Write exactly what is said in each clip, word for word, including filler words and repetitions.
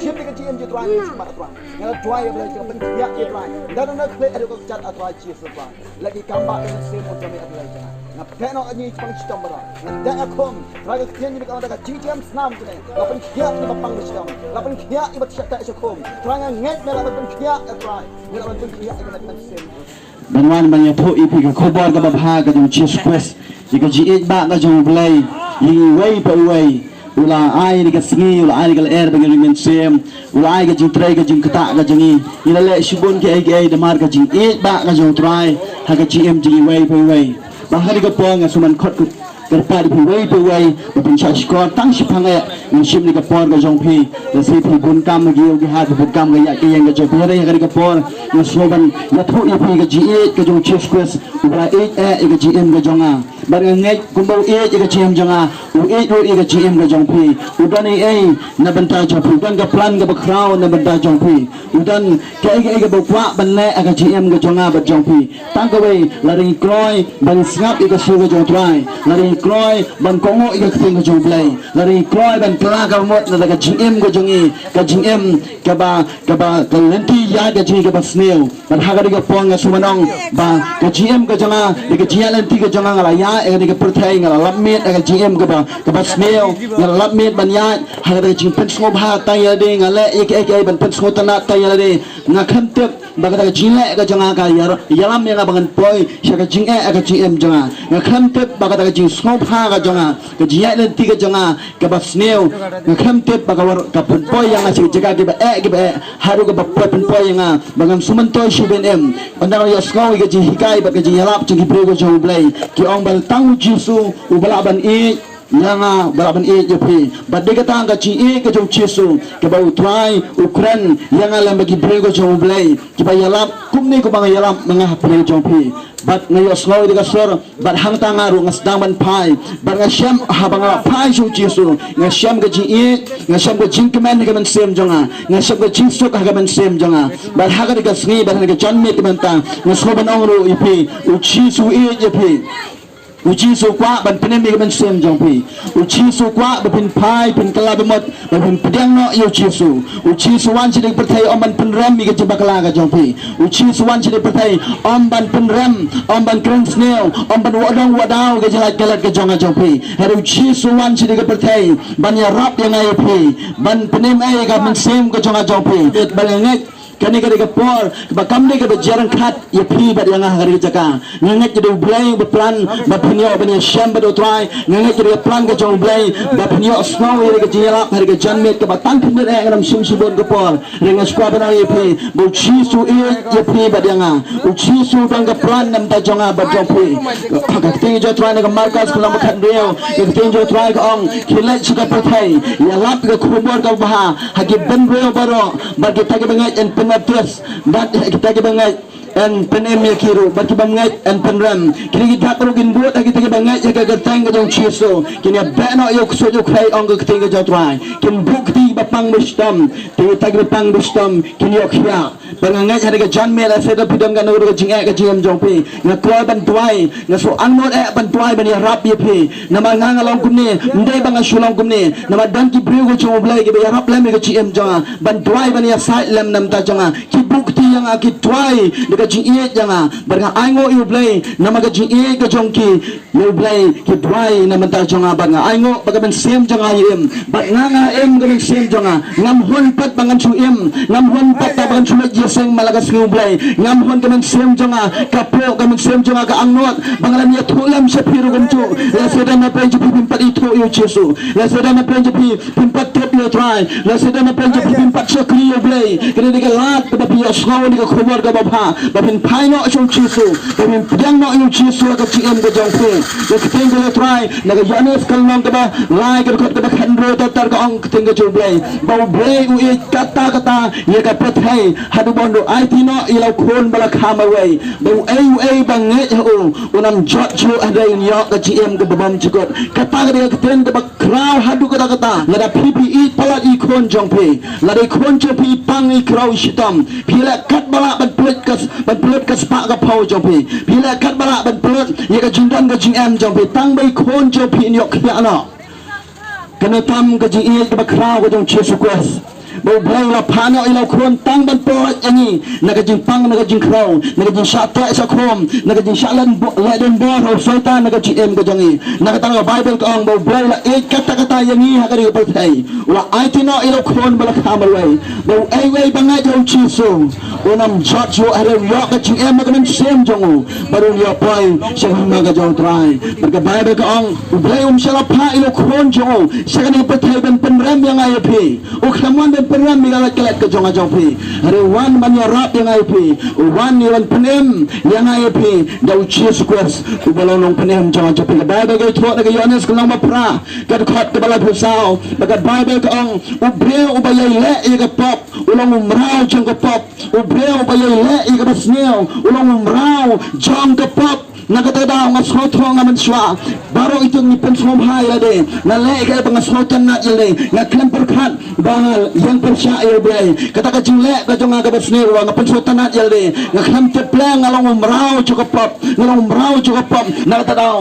shim ïa ka jingim jong U Trai, jingim U Trai. Nga la duwai ïa U Blei jong U Pynkhiah ïa U Trai. Nga don na khleh haduh ka kjat U Trai Jisu Trai. La ki kam ba ka mynsiem U Trai ïa U Blei jong nga. Nga phet noh ïa ngi shaphang shitom baroh. Nga dei ha khum. Trai ka ktien jong me ka ong da ka jingjem snam jong me. La pynkhiah ïa ba pang ba shitom. La pynkhiah ïa ba shah teh sha khum. Trai nga ngeit me la ban pynkhiah ïa Trai. Me la ban pynkhiah ïa ka mynsiem. Ban wan ban ïathuh ïa phi ka khubor kaba bha ka jong Jisu Khrist. Ïa ka jingïeit ba ka jong U Blei ïa iwei pa iwei. U la ai ïa ka sngi, u la ai ïa ka lyer ba ngi mynsiem, u la ai ka jingtrei ka jingktah ka jong ngi. Ngi la leh shibun kiei kiei namar ka jingïeit ba ka jong U Trai ha ka jingim jong iwei pa iwei. Ba ha kane ka por nga sngewman khot khot kyrpad ïa phi iwei pa iwei ba phin shah shkor tang shiphang eh. Ngan shim ïa ka por ka jong phi. Lehse phi bun kam ha ki ïew ki hat, phi bun kam ha ka ïaid ka ïeng ka jong phi. Hynrei ha kane ka por nga sngewman ïathuh ïa phi ka jingïeit ka jong Jisu Khrist. U ba la ïeit eh ïa ka jingim ka jong nga. Bad nga ngeit kumba u ïeit ïa ka jingim jong nga, u ïeit ruh ïa ka jingim ka jong phi. U don ei ei na bynta jong phi, u don ka plan kaba khraw na bynta jong phi. U don kaei kaei kaba u kwah ban leh ha ka jingim ka jong nga bad jong phi. Tang kawei, lada ngi kloi ban sngap ïa ka sur ka jong U Trai, lada ngi kloi ban kohnguh ïa ka ktien ka jong U Blei, lada ngi kloi ban kylla ka mut na ka jingim ka jong ngi, ka jingim kaba, kaba, ka lynti ïaid ka jong ngi kaba sniew. Bad ha kane ka por nga sngewman ong ba ka jingim ka jong nga, ïa ka jingïaid lynti ka jong nga, nga la ïaid ha kane ka pyrthei, nga la lap miet ha ka jingim kaba, kaba sniew, nga la lap miet ban ïaid ha kata ka jingpynsngewbha tang ïa lade, nga leh ïa kiei kiei ban pynsngewtynnat tang ïa lade. Nga khlem tip ba kata ka jingleh ka jong nga ka ïa, ïalam ïa nga ba ngan poi sha ka jingeh ha ka jingim jong nga. Nga khlem tip ba kata ka jingsngewbha ka jong nga, ka jingïaid lynti ka jong nga kaba sniew, nga khlem tip ba ka wan ka pynpoi ïa nga sha ki jaka kiba eh kiba eh, haduh kaba pynpoi ïa nga ba ngam sngewmyntoi shuh ban im. Ynda nga ïohsngew ïa ka jinghikai bad ka jingïalap jong ki briew ka jong U Blei, ki ong ba tang U Jisu uba lah ban ïeit ïa nga, uba lah ban ïeit ïa phi. Bad dei kata ka jingïeit ka jong U Jisu kaba U Trai u kren ïa nga lem bad ki briew ka jong U Blei kiba ïalap kumne kumba nga ïalap ma nga ha pdeng jong phi. Bad nga ïohsngew ïa ka sur, bad hangta nga ruh nga sdang ban phai, bad nga shem haba nga la phai sha U Jisu, nga shem ka jingïeit, nga shem ka jingkmen ha ka mynsiem jong nga, nga shem ka jingsuk ha ka mynsiem jong nga. Bad ha kane ka sngi, bad ha kane ka janmiet ka mynta, nga sngewbha ban ong ruh ïa phi, U Jisu u ïeit ïa phi. U Jisu u kwah ban pynim ïa ka mynsiem jong phi. U Jisu u kwah ba phin phai, phin kylla ba mut, ba phin pdiang noh ïa U Jisu. U Jisu u wan sha kane ka pyrthei ym ban pynrem ïa ka jingbakla ka jong phi. U Jisu u wan sha kane ka pyrthei ym ban pynrem, ym ban kren sniew, ym ban wad dong wad daw ïa ka jinglaitluid ka jong nga jong phi. Hynrei U Jisu u wan sha kane ka pyrthei ban ïarap ïa nga ïa phi, ban pynim ïa ka mynsiem ka jong nga jong phi. Bad nga ngeit kane ka dei ka por ba kam dei kaba jia ryngkat ïa phi bad ïa nga ha kane ka jaka. Nga ngeit ka dei U Blei ba plan ba phin ïoh ban ïashem bad U Trai. Nga ngeit ka dei ka plan ka jong U Blei ba phin ïohsngew ïa ka jingïalap ha kane ka janmiet kaba tang khyndiat eh, ngam shim shibun ka por. Hynrei nga sngewbha ban ong ïa phi ba U Jisu u ïeit ïa phi bad ïa nga. U Jisu u don ka plan na bynta jong nga bad jong phi. Ka ktien jong U Trai na ka Markos ka lynnong ba khathynriew, ka ktien jong U Trai ka ong, khie leit sha ka pyrthei, ïalap ïa ka khubor kaba bha ha ki bynriew baroh, bad kita kiba ngeit yn pynbaptis, bad kita kiba ngeit yn pynim ïa ki ruh, bad ki bym ngeit yn pynrem. Kine ki dak ruh kin bud ha kita kiba ngeit ïa ka kyrteng ka jong U Jisu. Kin ïabeh noh ïa u ksuid u khrei, ong ka ktien ka jong U Trai. Kin buh kti ba pang ba shitom. Te kita kiba pang ba shitom kin ïoh khiah. Bad nga ngeit ha kane ka janmiet, lehse da phi don kano kano ka jingeh ha ka jingim jong phi, nga kloi ban duwai, nga shu angnud eh ban duwai ban ïarap ïa phi. Namar nga nga long kumne, ym dei ba nga shu long kumne. Namar don ki briew ka jong U Blei kiba ïarap lem ïa ka jingim jong nga, ban duwai ban ïasaid lem na bynta jong nga. Ki buh kti ïa nga, ki duwai da ka jingïeit ïa nga. Bad nga ainguh ïa U Blei namar ka jingïeit ka jong ki ïa U Blei, ki duwai na bynta jong nga, bad nga ainguh ba ka mynsiem jong nga ïa im. Bad nga nga im ka mynsiem jong nga. Ngam hun pat ba ngan shu im. Ngam hun pat ba ngan shu leit ïaseng man la ka sngi U Blei. Ngam hun, ka mynsiem jong nga ka pok, ka mynsiem jong nga ka angnud ba ngan ïathuh lem sha phi ruh kumjuh. Lehse don na pdeng jong phi phim pat ithuh ïa U Jisu. Lehse don na pdeng jong phi phim pat tip ïa U Trai. Lehse don na pdeng jong phi phim pat shakri ïa U Blei. Kane dei ka lad kaba phin ïohsngew ïa ka khubor kaba bha, ba phin phai noh sha U Jisu, ba phin pdiang noh ïa U Jisu ha ka jingim ka jong phi. Ka ktien ka jong U Trai na ka Ïoannis ka lynnong kaba lai, ka dkhot kaba khathynriew, ter ter ka ong ka ktien ka jong U Blei ba U Blei u ïeit katta katta ïa ka pyrthei, haduh ba un ïoh aiti noh ïa la U Khun ba la kha marwei, ba uei uei ba ngeit ha u un ym jot shuh, hynrei un ïoh ka jingim kaba bymjukut. Kata ka dei ka ktien kaba khraw haduh katta katta. Lada phi phi ïeit palat ïa i khun jong phi, lada i khun jong phi i pang, i khraw, i shitom, phi leh katba lah ban pynlut ka, ban pynlut ka spah ka phew jong phi, phi leh katba lah ban pynlut ïa ka jingdon ka jingem jong phi, tang ba i khun jong phi in ïoh khiah noh. Kane tam ka jingïeit kaba khraw ka jong U Jisu Khrist. Ba U Blei u la phah noh ïa la u khun tang ban pynlait ïa ngi na ka jingpang, na ka jingkhrew, na ka jingshah teh shah khum, na ka jingshah leh don bor ha u Soitan, na ka jingim ka jong ngi. Na kata ka Baibl ka ong ba U Blei u la ïeit katta katta ïa ngi ha kane ka pyrthei, u la aiti noh ïa la u khun ba la kha marwei, ba uei uei ba ngeit ha U Jisu un ym jot shuh, hynrei u ïoh ka jingim ha ka mynsiem jong u, bad un ïoh poi sha ka hima ka jong U Trai. Bad ka Baibl ka ong U Blei um shym la phah ïa la u khun jong u sha kane ka pyrthei ban pynrem ïa nga ïa phi. U khlem wan ban pynrem ïa ka lait ka lait ka jong nga jong phi, hynrei u wan ban ïarap ïa nga ïa phi. U wan ïa ban pynim ïa nga ïa phi da U Jisu Khrist uba long Nongpynim jong nga jong phi. Ka Baibl ka ïathuh na ka Ïoannis ka lynnong ba phra, ka dkhot kaba laiphew saw, ba ka Baibl ka ong, u briew uba ïai leh ïa ka pop u long u mraw jong ka pop. U briew uba ïai leh ïa kaba sniew u long u mraw jong ka pop. Na kata ka daw nga sngewthuh, nga mynshuwa, baroh ito ngi pynsngewbha ïa lade. Nga leh ïa kaei ba nga sngewtynnat ïa lade, nga khlem pyrkhat ba nga ïeng pyrshah ïa U Blei. Kata ka jingleh ka jong nga kaba sniew, nga pynsngewtynnat ïa lade, nga khlem tip leh, nga long u mraw jong ka pop, nga long u mraw jong ka pop. Na kata ka daw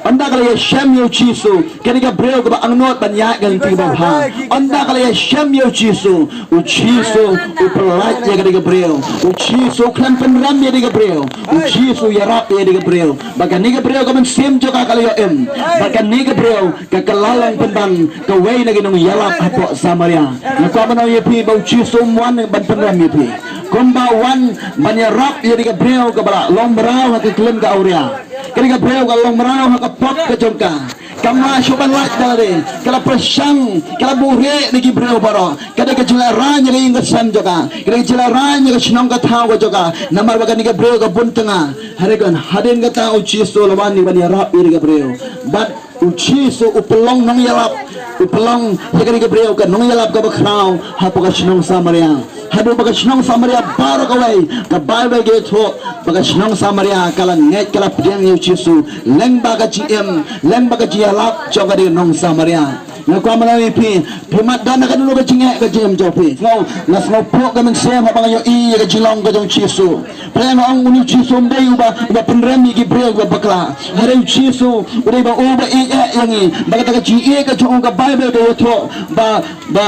ynda ka la ïashem ïa U Jisu, kane ka briew kaba angnud ban ïaid ka lynti kaba bha. Ynda ka la ïashem ïa U Jisu, U Jisu u pynlait ïa kane ka briew. U Jisu u khlem pynrem ïa kane ka briew. U Jisu u ïarap ïa kane ka briew. Ba kane ka briew ka mynsiem jong ka ka la ïoh im. Ba kane ka briew ka kylla long pynban kawei na ki nongïalap hapoh Samaria. Nga kwah ban ong ïa phi ba U Jisu um wan ban pynrem ïa phi. Kumba u wan ban ïarap ïa kane ka briew kaba la long mraw ha ka klim ka awria. Kane ka briew ka long mraw ha ka pop ka jong ka. Kam lah shuh ban lait da lade. Ka la pyrshang, ka la buhrieh na ki briew baroh. Ka dei ka jinglehraiñ ïa ka ïing ka sem jong ka. Ka dei ka jinglehraiñ ïa ka shnong ka thaw ka jong ka. Namar ba kane ka briew ka bun tnga. Hynrei hadien kata U Jisu u la wan ban ïarap ïa kane ka briew. Bad U Jisu u pynlong nongïalap, u pynlong ïa kane ka briew ka nongïalap kaba khraw hapoh ka shnong Samaria. Haduh ba ka shnong Samaria baroh kawei, ka Baibl ka ïathuh ba ka shnong Samaria ka la ngeit, ka la pdiang ïa U Jisu lyngba ka jingim, lyngba ka jingïalap jong kane ka nong Samaria. Nga kwah ban ong ïa phi, phi mat don ha kano kano ka jingeh ka jingim jong phi. Nga, nga sngewphuh ka mynsiem haba nga ïohi ïa ka jinglong ka jong U Jisu. Phi nga ong une U Jisu um dei uba, uba pynrem ïa ki briew kiba bakla. Hynrei U Jisu u dei uba, uba ïeit ïa ngi. Ba kata ka jingïeit ka jong u ka Baibl ka ïathuh ba, ba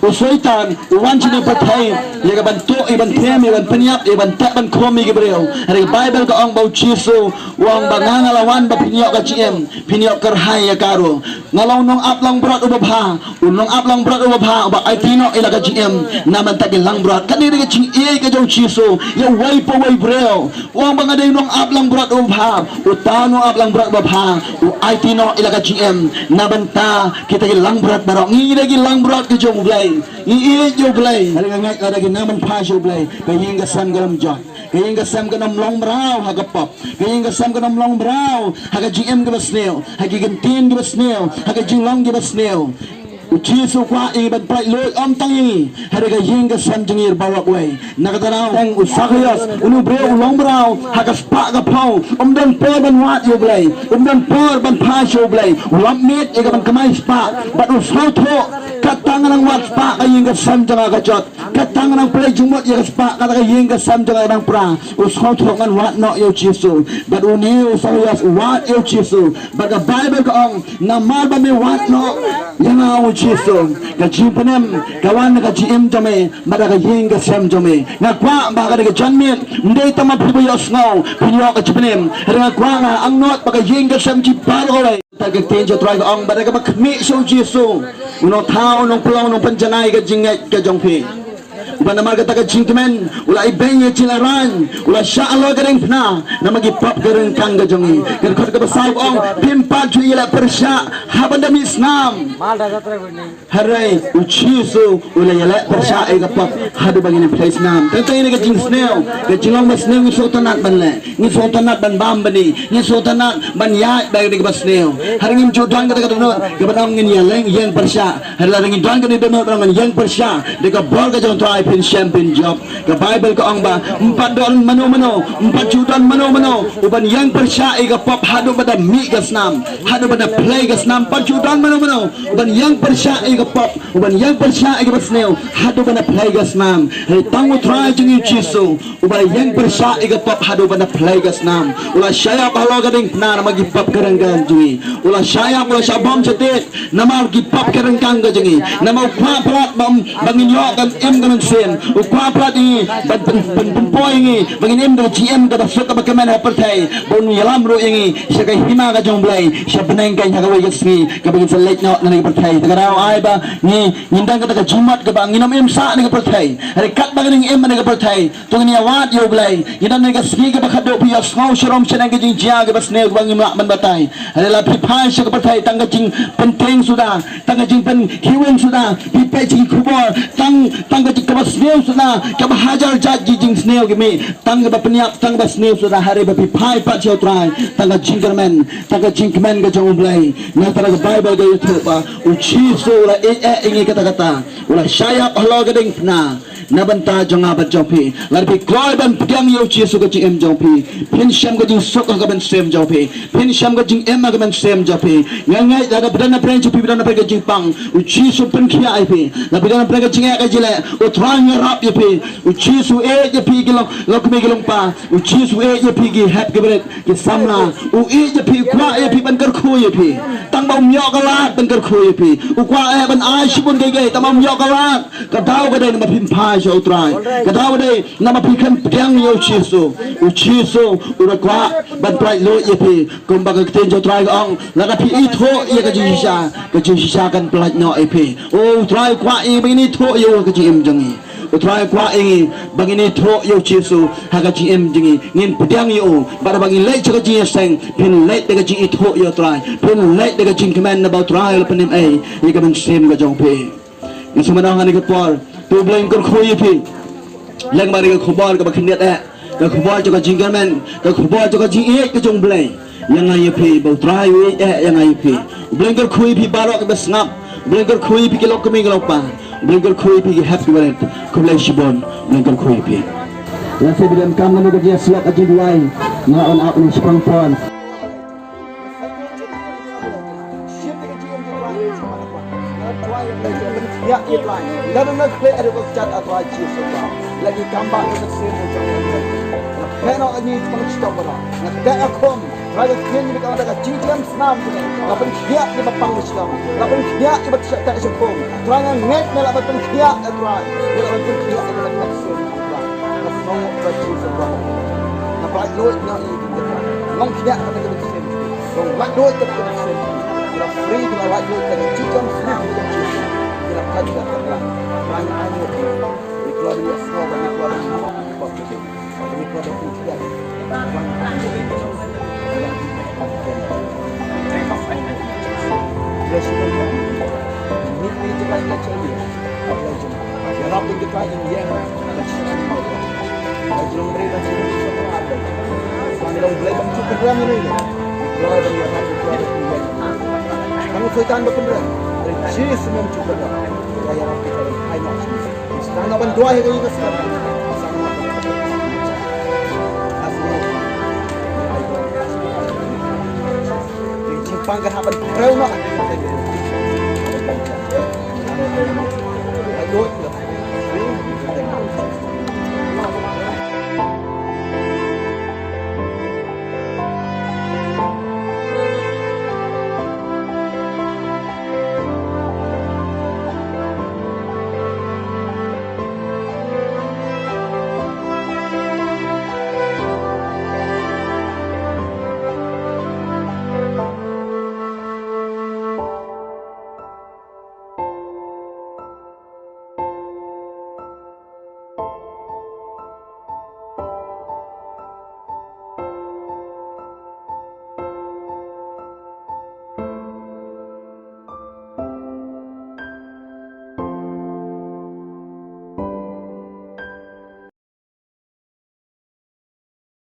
u Soitan u wan sha kane ka pyrthei ïa ka ban tuh, ïa ban them, ïa ban pynïap, ïa ban teh ban khum ïa ki briew. Hynrei ka Baibl ka ong ba U Jisu u ong ba nga, nga la wan ba phin ïoh ka jingim, phin ïoh kyrhai ïa ka ruh. Nga long u nongap langbrot uba bha, u nongap langbrot uba bha uba aiti noh ïa la ka jingim na bynta ki langbrot. Kane dei ka jingïeit ka jong U Jisu ïa uwei pa uwei u briew. U ong ba nga dei u nongap langbrot uba bha. Uta u nongap langbrot uba bha u aiti noh ïa la ka jingim na bynta kita ki langbrot baroh. Ngi dei ki langbrot ki jong U Blei. Ngi ïeit ïa U Blei. Hynrei nga ngeit lada ki nang ban phai sha U Blei, ka ïing ka sem kan ym jot. Ka ïing ka sem kan ym long mraw ha ka pop. Ka ïing ka sem kan ym long mraw ha ka jingim kaba sniew, ha ki kyntien kiba sniew, ha ka jinglong kiba sniew. U Jisu u kwah ïa ngi ban pynlait luid, ym tang ïa ngi, hynrei ka ïing ka sem jong ngi baroh kawei. Na kata ka daw, tang u Sakhaios, une u briew u long mraw ha ka spah ka phew, um don por ban wad ïa U Blei, um don por ban phai sha U Blei. U lap miet ïa ka ban kamai spah bad u sngewthuh, kata nga nang wad spah ka ïing ka sem jong nga ka jot. Kata nga nang pynlait jingmut ïa ka spah, kata ka ïing ka sem jong nga ka nang pra. U sngewthuh, ngan wad noh ïa U Jisu. Bad une u Sakhaios u wad ïa U Jisu. Bad ka Baibl ka ong, namar ba me wad noh ïa nga, ong U Jisu, ka jingpynim ka wan na ka jingim jong me bad na ka ïing ka sem jong me. Nga kwah ba ha kane ka janmiet, ym dei tang ma phi ba ïohsngew phin ïoh ka jingpynim, hynrei nga kwah, nga angnud ba ka ïing ka sem jong phi baroh kawei. Kata ka ktien jong U Trai ka ong ba da kaba khmih sha U Jisu, u nongthaw, u nongpynlong, u nongpynjanai ka jingngeit ka jong phi. Uba namar kata ka jingkmen u la ibeiñ ïa ka jingïalang, u la shah halor ka diengphna namar ki pop ka ryngkang ka jong ngi. Ka dkhot kaba saw ka ong, phim pat ju ïaleh pyrshah haba da mih snam. Hynrei U Jisu u la ïaleh pyrshah ïa ka pop haduh ba ngin ïa plie snam. Tang tang ïa ka jingsniew, ka jinglong ba sniew ngi sngewtynnat ban leh. Ngi sngewtynnat ban bam bani, ngi sngewtynnat ban ïaid bad kaba sniew. Hynrei ngim ju don kata ka dohnud kaba ong ngin ïaleh ïeng pyrshah. Hynrei lada ngi don kane ka dohnud ba ong ngin ïeng pyrshah da ka bor ka jong U Trai, Phin shem phin jop. Ka Baibl ka ong ba, ym pat don mano mano, ym pat ju don mano mano uban ïeng pyrshah ïa ka pop haduh ba da mih ka snam, haduh ba da plie ka snam. Ym pat ju don mano mano uban ïeng pyrshah ïa ka pop, uban ïeng pyrshah ïa ka basniew haduh ba da plie ka snam. Hynrei tang U Trai jong ngi U Jisu uba ïeng pyrshah ïa ka pop haduh ba da plie ka snam. U la shah ïap halor ka diengphna namar ki pop ki ryngkang jong ngi. U la shah ïap, u la shah bom shatied namar ki pop ki ryngkang ka jong ngi. Namar u kwah palat ba, ba ngin ïoh ka im ka mynsiem. U kwah palat ïa ngi ban pyn, pyn, pynpoi ïa ngi ba ngin im ka jingim kaba suk kaba kmen ha pyrthei. Ba un ïalam ruh ïa ngi sha ka hima ka jong U Blei, sha bneng keiñ ha kawei ka sngi kaba ngin sa leit noh na kane ka pyrthei. Te ka daw ai ba ngi, ngin don kata ka jingmut kaba ngin ym im sah na ka pyrthei. Hynrei katba ngin im na ka pyrthei, to ngin ïawad ïa U Blei. Ngi don ha ka sngi kaba khadduh, phi ïohsngew sharum shaneng ka jingjia kaba sniew kaba ngim lah ban batai. Hynrei lada phi phai sha ka pyrthei, tang ka jingpyntieng suda, tang ka jingpynhiwing suda, phi peit jingkhubor, tang, tang ka jing kaba sniew suda, kaba hajar jait ki jingsniew ki mih, tang kaba pynïap, tang kaba sniew suda. Hynrei ba phi phai pat sha U Trai, tang ka jingkyrmen, tang ka jingkmen ka jong U Blei. Namar ka Baibl ka ïathuh ba U Jisu u la ïeit eh ïa ngi katta katta, u la shah ïap halor ka diengphna na bynta jong nga bad jong phi. Lada phi kloi ban pdiang ïa U Jisu ka jingim jong phi, phin shem ka jingsuk ha ka mynsiem jong phi, phin shem ka jingim ha ka mynsiem jong phi. Nga ngeit lada phi don napdeng jong phi, phi don napdeng ka jingpang, U Jisu pynkhiah ïa phi. Lada phi don napdeng ka jingeh ka jingleh, U Trai un ïarap ïa phi. U Jisu u ïeit ïa phi ki long, longkmie ki longpa. U Jisu u ïeit ïa phi ki hep ki barit, ki samla. U ïeit ïa phi, u kwah ïa phi, ban kyrkhu ïa phi. Tang ba um ïoh ka lad ban kyrkhu ïa phi. U kwah eh ban ai shibun kiei kiei, tang ba um ïoh ka lad. Ka daw ka dei namar phin phai sha U Trai. Ka daw ka dei namar phi khlem pdiang ïa U Jisu. U Jisu u da kwah ban pyllait luid ïa phi. Kumba ka ktien jong U Trai ka ong, lada phi ithuh ïa ka jingshisha, ka jingshisha kan pyllait noh ïa phi. O, U Trai u kwah ïa ba ngin ithuh ïa u ha ka jingim jong ngi. U Trai u kwah ïa ngi ba ngin ithuh ïa U Jisu ha ka jingim jong ngi. Ngin pdiang ïa u, bad haba ngin leit sha ka jingïaseng, phin leit da ka jingithuh ïa U Trai, phin leit da ka jingkmen naba U Trai u la pynim ei ïa ka mynsiem ka jong phi. Ngi sngewbha ha kane ka por, to U Blei un kyrkhu ïa phi. Lem bad ka khubor kaba khyndiat eh, ka khubor jong ka jingkyrmen, ka khubor jong ka jingïeit ka jong U Blei ïa nga ïa phi, ba U Trai u ïeit eh ïa nga ïa phi. U Blei un kyrkhu ïa phi baroh kiba sngap. U Blei un kyrkhu ïa phi ki longkmie ki longpa. U Blei un kyrkhu ïa phi ki hep ki barit. Khublei shibun. U Blei un kyrkhu ïa phi. Lada phi donkam kano ka jingïasyllok, ka jingduwai, nga wan ap ïa u shaphang por. Trai, ka ktien jong me ka ong da ka jingtlem snam kane, la pynkhiah ïa ba pang ba shlem, la pynkhiah ïa ba teh sha khum. Trai, nga ngeit me lah ban pynkhiah, eh Trai, me lah ban pynkhiah ïa ka mynsiem, Trai. Nga sngew, Trai Jisu Khrist, nga pyllait luid noh ïa ka, Trai. Long khiah ka mynsiem, long laitluid ka mynsiem, la free, la laitluid ka jingtlem snam, Trai Jisu. Ïa la ka jingtlem, Trai, nga ai ïa ka, ïa ka la ïa sngew, ïa ka la ïa Jisu mem cuba dah. Kaya aku kalau hai nak sini. Sekarang nak bantu ai kaya kita sekarang. Sama. Asli. Jingpang kan haban preu nak.